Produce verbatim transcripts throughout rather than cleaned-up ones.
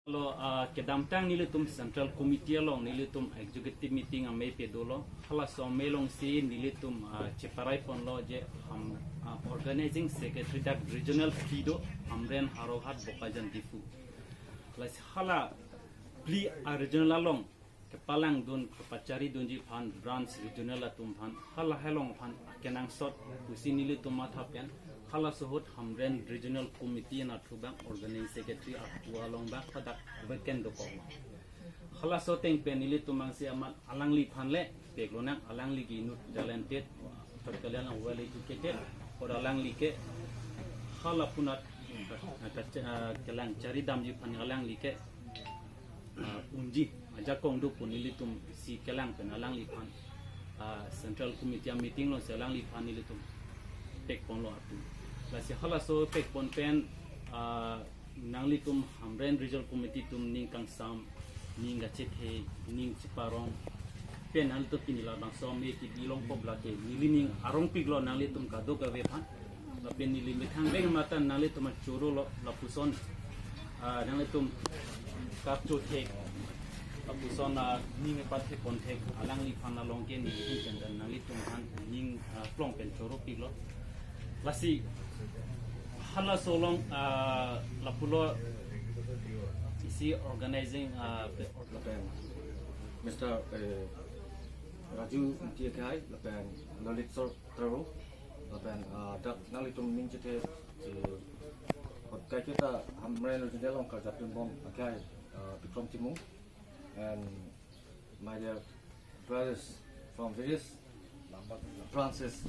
Lo, ah, kedamtang nelitum Central Committee along nelitum executive meeting amei pe dolo. Halaso amei alongsi nelitum, ah, cheparai ponlo je ham, ah, organizing secretary dak regional phli do, Hamren, Howraghat, Bokajan, Diphu. Lasi hala phli a-regional along kepalangdun, kepacharidunji aphan branch regional atum aphan, hala halong aphan akenangsot pusi nelitum matha pen, halaso ahut Hamren Regional Committee anatthu abang organizing secretary apu along abang hadak vacant dokok. Halaso ateng pen nelitum abangsi amat alangliphan le peklo nang, alangli ke inut talented, thot kalian well educated, or alangli ke hala punat, ah, kache-, ah, kelang charidamji aphan alangli ke, ah, unji ajakong do pu nelitum si kelang pen alangliphan, ah, Central Committee meeting alongsi alangliphan nelitum pekponlo atum. Lasi halaso pekpon pen, ah, nanglitum Hamren Regional Committee atum ning kangsam, ning kachethe, ning cheparong pen nanglitum pini labangso amei kebi longpo lake nelining arongpiklo nanglitum kadokave aphan. Lapen neli methang veng matan nanglitum achorolo lapuson, ah, nanglitum kapchothek, lapuson, ah, ning pathek ponthek alangliphan along ke neli pen nanglitum aphan ning, ah, plong pen choropiklo. Lasi halaso along, ah, lapulo isi organizing, ah, pe- Lapen Mister, eh, Raju Ingti akhai, lapen Lalit Sor Taro, lapen, ah, dak nanglitum ning chethe, eh, kot kaiketa Hamren Regional along karjapdunbom akhai, ah, Bikrom Timung, and my dear brothers from various branches,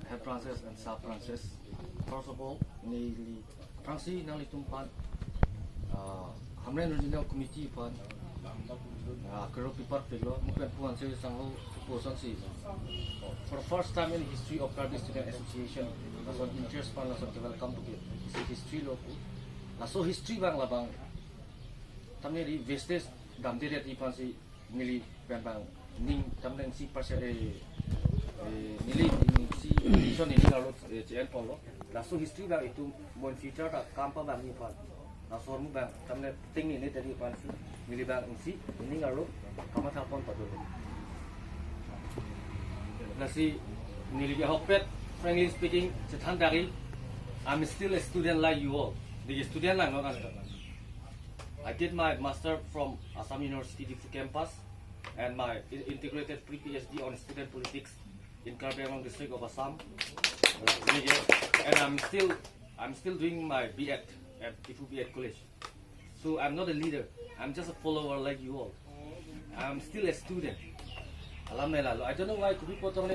head branches and sub branches. First of all, neli aphrangsi nanglitum aphan, ah, Hamren Regional Committee aphan, ah, kero pipar peglo, mungkin puan si sangho puson si. For the first time in history of Karbi Student Association, lason interest aphan lason ke welcome to ke. Isi history lo pu. Laso history abang labang. Tamne di vestige damde det aphansi neli pen abang ning tamneng si perse-, eh, eh, neli ning si vision neli arlo, eh, che-en ponlo. Laso history abang itum mo in future ta kam pabangji aphan. Laso ahormu abang tamne tengne ne tadi aphansi neli abang isi ning arlo kamatha pon padolo. Lasi neli ke ahokpet, frankly speaking, chethan dari, I'm still a student like you all. Neli student lang no kan. I did my master from Assam University Diphu campus and my in- integrated pre-P H D on student politics in Karbi Anglong district of Assam. And I'm still I'm still doing my B Ed at Diphu B Ed College. So I'm not a leader. I'm just a follower like you all. I'm still a student. Alam nai lalo. I don't know why kopi apot tong le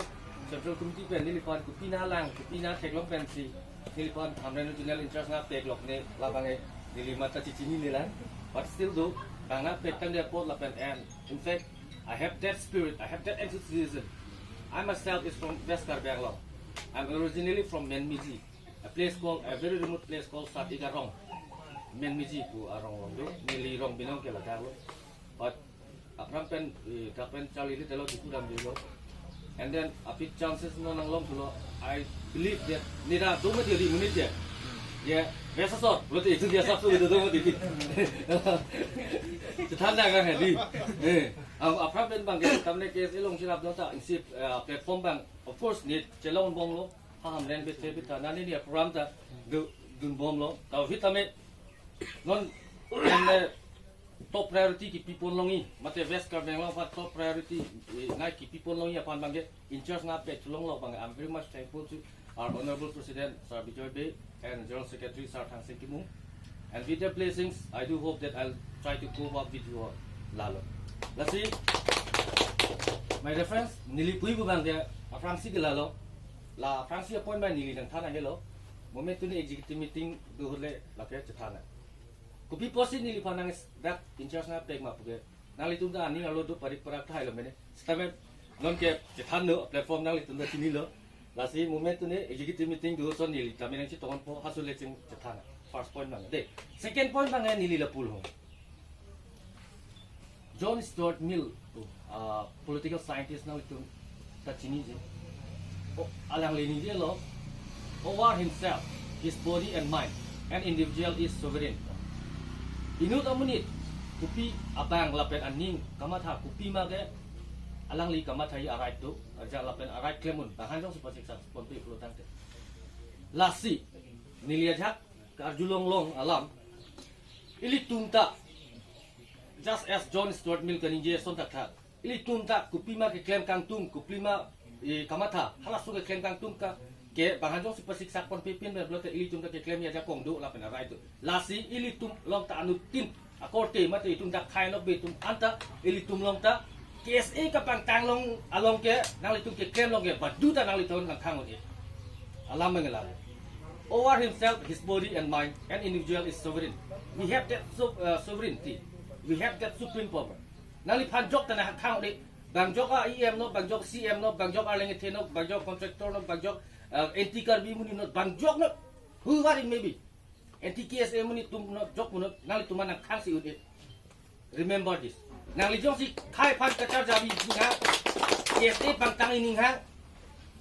Central Committee pen neliphan kopi nalang, kopi natheklong pensi neliphan Hamren Regional in-charge nangpek lok ne labang e neli mata chichinine lang. But still do, bang nangpek tangte apot lapen, and in fact, I have that spirit, I have that enthusiasm. I myself is from West Karbi Anglong. I'm originally from Menmiji, a place called, a very remote place called Sat Igarong. Menmiji pu arong along do, neli rong binong ke ladak lo. But aphrang pen, eh, dak pen charli le telo Diphu damdelo. And then aphi chances non nanglong thulo. I believe that nira do mati di minute ya. Ya, biasa sot, berarti itu biasa tuh gitu do mati di. Chethan dak kan di. Eh, ap- aphrang pen bang ke tamne ke along sirap do ta isi, eh, platform abang. Of course, ne chelongbomlo. Ha Hamren bethe betha nani ni program ta du- dunbomlo. Ta aphi tame non, non, eh, top priority kipi pon longji, mate West Karbi Anglong aphan top priority, eh, nangkipi pon longji aphan bang ke in-charge nangpek chelonglo bang ke. I'm very much thankful to our Honorable President, Sir Bijoy Bey, and General Secretary, Sir Thangsing Timung. And with their blessings, I do hope that I'll try to cope up with you all. Lalo. Lasi, my reference, neli pu-i pu bang ke, aphrangsi ke lalo, la aphrangsi appointment neli nangthan ahelo, mo me tuni executive meeting do ahut le lake chethan. Kopi apotsi neliphan nangdak in-charge nangpek ma pu ke, nanglitum ta aning arlo do parik parak thailo mene. Sitame non ke chethan no platform nanglitum ta chinilo. Lasi mo me tuni executive meeting do ahut son neli tame nangchetongpo, halaso le ching chethan. First point bang. De, second point bang neli lapu lo. John Stuart Mill, uh, political scientist nanglitum ta chiniji. O, alangli ningjelo, over himself, his body and mind, an individual is sovereign. Inut amonit kopi abang lapen aning kamatha kopi ma ke alangli kamatha i a-right do, ajak lapen a-right klem un, bang han jongsi pasiksak ponpe pulo tangte. Lasi, neli ajak karjulong long alam, ilitum ta, just as John Stuart Mill kaningje ason thakthak, ilitum ta kopi ma keklem kangtung, kopi ma, eh, kamatha, halaso keklem kangtung ka, ke bang han jongsi pasiksak ponpe pin pen pulote ilitum ta keklem i ajakong do lapen a-right do. Lasi ilitum along ta anuttin akorte mate itum ta khai nok be itum anta ilitum along ta K S A kapangtang long along ke nanglitum keklem long ke badu ta nanglitum nangkhang un-e. Alam mengelal. Over himself, his body and mind, an individual is sovereign. We have that so, uh, sovereignty. We have that supreme power. Nangliphan jok ta nangkhang un-e. Bang jok a E M no, bang jok C M no, bang jok arleng ethe no, bang jok contractor no, bang jok, uh, anti Karbi amonit no, bang jok no, whoever it may be. Anti K S A amonit atum no, jok amonit no, nanglitum nangkhangsi un-e. Remember this. Nangli jongsi khai aphan kacharjabi ninghang, K S A pangtang i ninghang,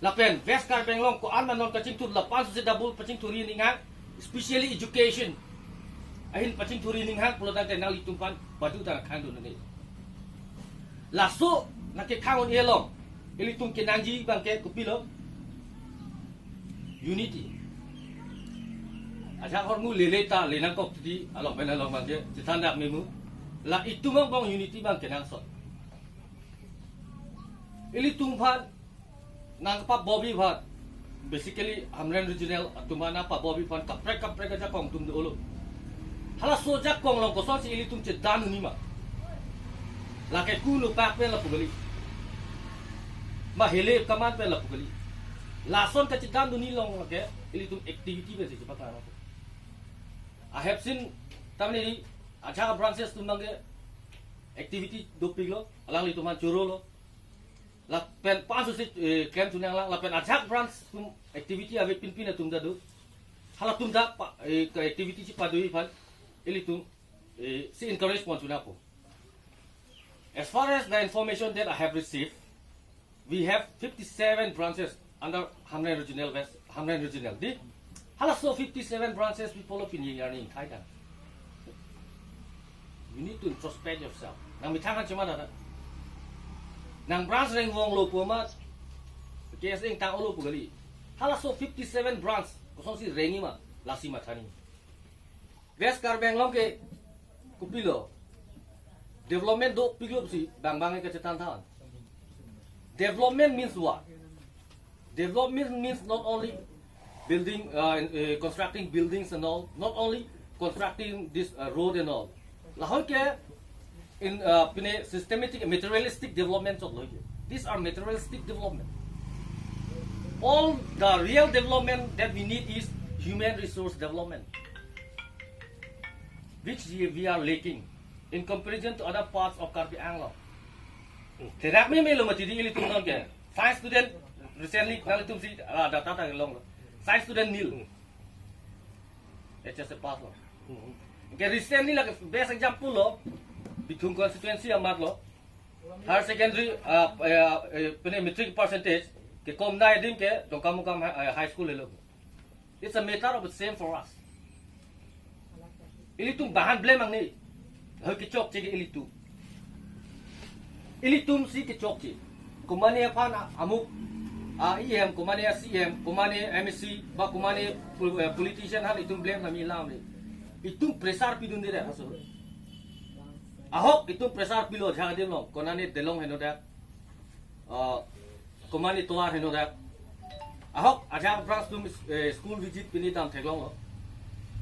lapen West Karbi Anglong ko-an ma non kachingthur, la-an sose double pachingthur i ninghang, especially education ahin pachingthur i ninghang pulo tangte nanglitum aphan badu ta khang dun ne. Laso nangkekhang un-e along ilitum kenangji abang ke kopilo? Unity. Ajak ahormu lele ta le nangkok titi along pen along abang ke chethan dak memu. La itum angbong unity abang kenangsot. Ilitum aphan nangpabobi aphan, basically Hamren Regional atum aphan nangpabobi aphan kaprek kaprek ajakong atum dolo. Halaso ajakong along kosonsi ilitum chedan un-e ma? Lake kunupak pen lapu kali, ma hele kaman pen lapu kali. Lason kachedandunji along lake ilitum activity pensi chepatang. I have seen, tamni ajak branches atum abang ke activity dopiklo, alanglitum aphan chorolo. Lapen pansu si, eh, klem chunang lang, lapen ajak branch atum activity ave pinpin atum ta do. Halatum ta pa, eh, ke activity chepadoji aphan ilitum, eh, si encourage pon chunangpo. As far as the information that I have received, we have fifty-seven branches under Hamren Regional West, Hamren Regional. Di, halaso fifty-seven branches pi pulo pini arni ingthai tang. You need to introspect yourself. Nang methang an chema dada. Nang branch rengvonglo pu amat K S A ingtang-olo pu kali. Halaso fifty-seven branch kosonsi rengji ma, lasi mathani. West Karbi Anglong ke kopilo? Development dopiklo pusi bang bang ke chethan than. Development means what? Development means not only building, uh, and, uh, constructing buildings and all, not only constructing this, uh, road and all. Lahoi ke in, uh, pine systematic materialistic development chot loi ke. These are materialistic development. All the real development that we need is human resource development, which we, we are lacking in comparison to other parts of Karbi Anglong. Therak me melo mati di ilitum non ke. Science student recently nanglitum si, ah, data ta longlo. Science student nil. H S C pass lo. Ke recently lake best example lo, Bithung constituency amat lo. Higher secondary, ah, eh, eh, pine matric percentage kekom nai adim ke Dongkamukam Hi-, eh, High School helo. It's a matter of the same for us. Ilitum bang han blame nangne. Hoi kechokche ke ilitum. Ilitum si kechokche. Komane aphan a-, amuk, a-E M, komane a-C M, komane M A C, ba komane pol-, eh, politician aphan itum blame nami lam ni. Itum pressure pidunde dak halaso. Ahok itum pressure pilo ajahak adim along, konane Delong heno dak, uh, komane tovar heno dak. Ahok ajahak branch atum, eh, school visit pini dam theklonglo.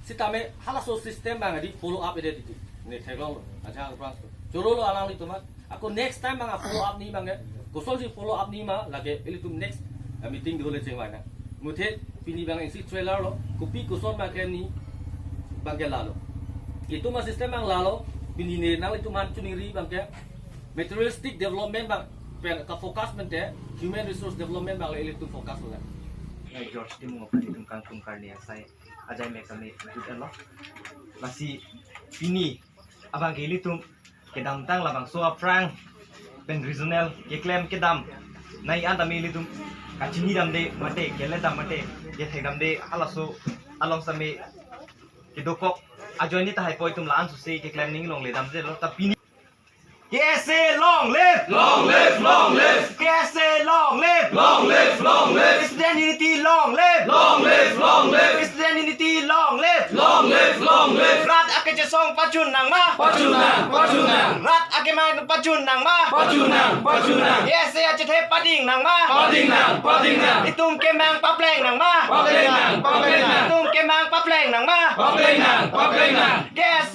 Sitame halaso system abang adi follow up edet titi. Ne theklonglo ajahak branch atum. Chorolo alanglitum an. Ako next time abang a-follow up nangji abang ke, kosonsi follow up nangji ma, lake ilitum next, eh, meeting dole chingvai nang. Muthe pini abang isi trailer lo, kopi koson abang ke nangji abang ke lalo. Itum a-system abang lalo, pini ne nanglitum an choningri abang ke materialistic development abang pen ka-focus pen te human resource development abang le ilitum focus lo. Nai George Timung aphan itum kangtung karni asai ajai me kami jut lo. Lasi pini abang ke ilitum kedamtang labangso aphrang pen regional keklem kedam nai an tame ilitum kachini damde mate, kele dam mate, kethek damde halaso along same kedokok Ajoine tahai poi atum la-an susi keklem ning longle damjelo, ta pini. K S A long live! Long live, long live! K S A long live! Long live, long live! Student unity long live! Long live, long live! Student unity long live! Long live, long live! Rat akechesong pachun nangma! Pachun nang, pachun nang! Rat akemang pachun nangma! Pachun nang, pachun nang! K S A achethe pading nangma! Pading nang, pading nang! Itum kemang papleng nangma! Papleng nang, papleng nang! Itum kemang papleng nangma! Papleng nang, papleng nang! K S